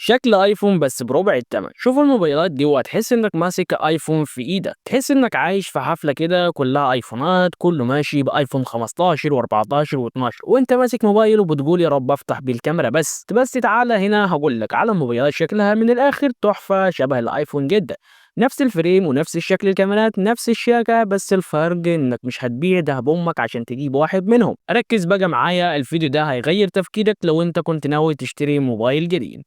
شكل ايفون بس بربع الثمن. شوف الموبايلات دي وهتحس انك ماسك ايفون في ايدك، تحس انك عايش في حفلة كده كلها ايفونات، كله ماشي بايفون 15 و14 و12، وانت ماسك موبايل وبتقول يا رب افتح بالكاميرا بس. بس تعالى هنا هقول لك على موبايلات شكلها من الاخر تحفة، شبه الايفون جدا، نفس ال frame ونفس الشكل، الكاميرات نفس الشياكة، بس الفرق انك مش هتبيع دهب امك عشان تجيب واحد منهم. ركز بقى معايا، الفيديو ده هيغير تفكيرك لو انت كنت ناوي تشتري موبايل جديد.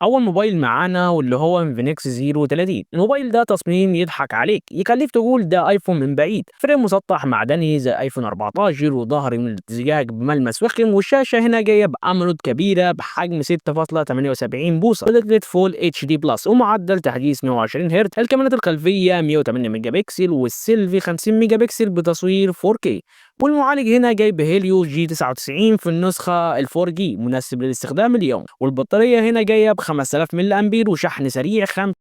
اول موبايل معانا واللي هو انفينكس 030. الموبايل ده تصميم يضحك عليك، يخليك تقول ده ايفون من بعيد. frame مسطح معدني زي ايفون 14، وظهر من الزجاج بملمس فخم، والشاشه هنا جاية ب AMOLED كبيرة بحجم 6.78 بوصه بدقة Full HD Plus ومعدل تحديث 120 هرتز. الكاميرات الخلفية 108 ميجا بكسل والسيلفي 50 ميجا بكسل بتصوير 4K. والمعالج هنا جاي ب Helio G99 في النسخة ال 4G، مناسب للاستخدام اليومي. والبطارية هنا جاية ب 5000 ملي امبير وشحن سريع 5.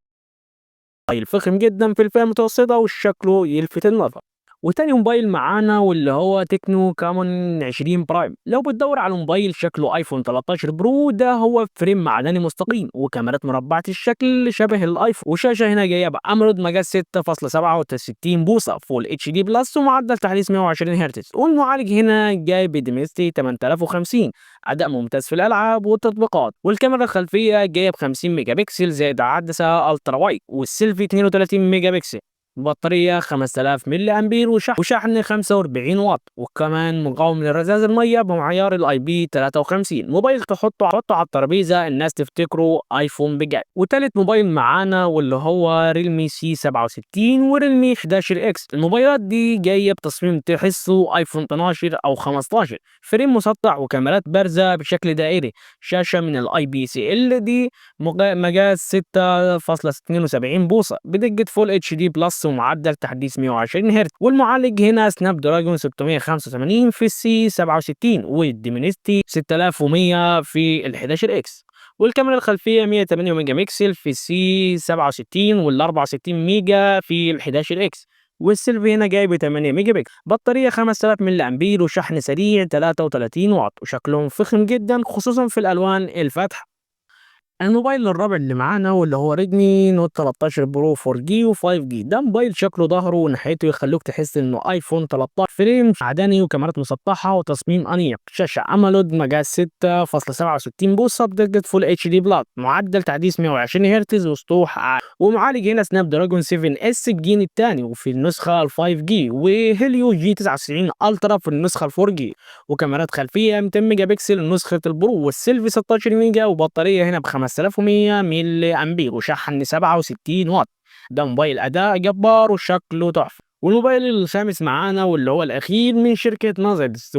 موبايل فخم جدا في الفئة المتوسطة وشكله يلفت النظر. وتاني موبايل معانا واللي هو تكنو كامون 20 Prime. لو بتدور على موبايل شكله ايفون 13 Pro، ده هو. frame معدني مستقيم وكاميرات مربعة الشكل شبه الايفون، وشاشة هنا جاية ب AMOLED مقاس 6.67 بوصة Full HD Plus ومعدل تحديث 120 هرتز. والمعالج هنا جاي ب Dimensity 8050، اداء ممتاز في الالعاب والتطبيقات. والكاميرا الخلفية جاية ب 50 ميجا بكسل زائد عدسة ultra wide، والسيلفي 32 ميجا بكسل. بطارية 5000 ملي امبير وشحن 45 واط، وكمان مقاوم لرذاذ المية بمعيار ال IP 53. موبايل تحطه على الترابيزة الناس تفتكره ايفون بجد. وتالت موبايل معانا واللي هو ريلمي C 67 وريلمي 11 X. الموبايلات دي جاية بتصميم تحسه ايفون 12 او 15، frame مسطح وكاميرات بارزة بشكل دائري، شاشة من ال IPS LCD مقاس 6.72 بوصة بدقة Full HD Plus ومعدل تحديث 120 هرتز. والمعالج هنا Snapdragon 685 في ال C 67 وال Dimensity 6100 في ال 11 X. والكاميرا الخلفية 108 ميجا بكسل في ال C 67 وال 64 ميجا في ال 11 X، والسيلفي هنا جاي ب 8 ميجا بكسل. بطارية 5000 ملي امبير وشحن سريع 33 واط، وشكلهم فخم جدا خصوصا في الالوان الفاتحة. الموبايل الرابع اللي معانا واللي هو ريدمي Note 13 Pro 4G و 5G. ده موبايل شكله ظهره وناحيته يخلوك تحس انه ايفون 13، frame معدني وكاميرات مسطحة وتصميم انيق، شاشة AMOLED مقاس 6.67 بوصه بدقة Full HD Plus، معدل تحديث 120 هرتز وسطوح عالي. ومعالج هنا Snapdragon 7 S الجيل الثاني وفي النسخة ال 5G، و Helio G99 Ultra في النسخة ال 4G. وكاميرات خلفية 200 ميجا بكسل نسخه ال Pro، والسيلفي 16 ميجا، وبطاريه هنا ب 5100 ملي امبير وشحن 67 واط. ده موبايل اداء جبار وشكله تحفه. والموبايل الخامس معانا واللي هو الاخير من شركة نازلز،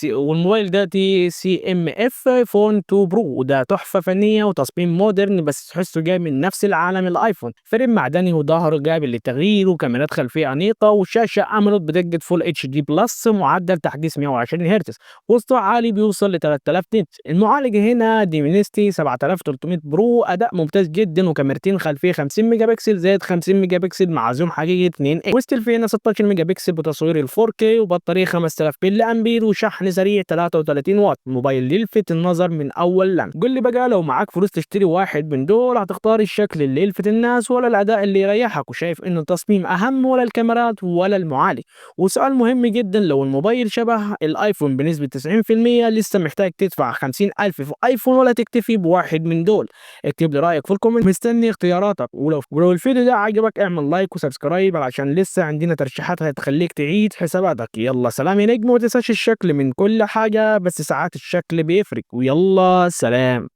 والموبايل ده TCMF Phone 2 Pro. وده تحفة فنية وتصميم modern، بس تحسه جاي من نفس العالم الايفون. frame معدني وظهر قابل للتغيير وكاميرات خلفية انيقه، وشاشه AMOLED بدقة Full HD Plus، معدل تحديث 120 هرتز، وسطوع عالي بيوصل ل 3000 nit. المعالج هنا Dimensity 7300 Pro، اداء ممتاز جدا، وكاميرتين خلفية 50 ميجا بكسل زائد 50 ميجا بكسل مع zoom حقيقي 2 X، والسيلفي هنا 16 ميجا بكسل بتصوير ال 4K، وبطاريه 5000 ملي امبير وشحن سريع 33 واط. موبايل يلفت النظر من اول لمس. قول لي بقى، لو معاك فلوس تشتري واحد من دول، هتختار الشكل اللي يلفت الناس ولا الاداء اللي يريحك؟ وشايف ان التصميم اهم ولا الكاميرات ولا المعالج؟ وسؤال مهم جدا، لو الموبايل شبه الايفون بنسبة 90%، لسه محتاج تدفع 50,000 في ايفون ولا تكتفي بواحد من دول؟ اكتب لي رايك في ال comment، مستني اختياراتك. ولو الفيديو ده عجبك اعمل like و subscribe عشان لسه عندنا ترشيحات هتخليك تعيد حساباتك. يلا سلام يا نجم، وما تنساش الشكل من كل حاجة، بس ساعات الشكل بيفرق. ويلا سلام.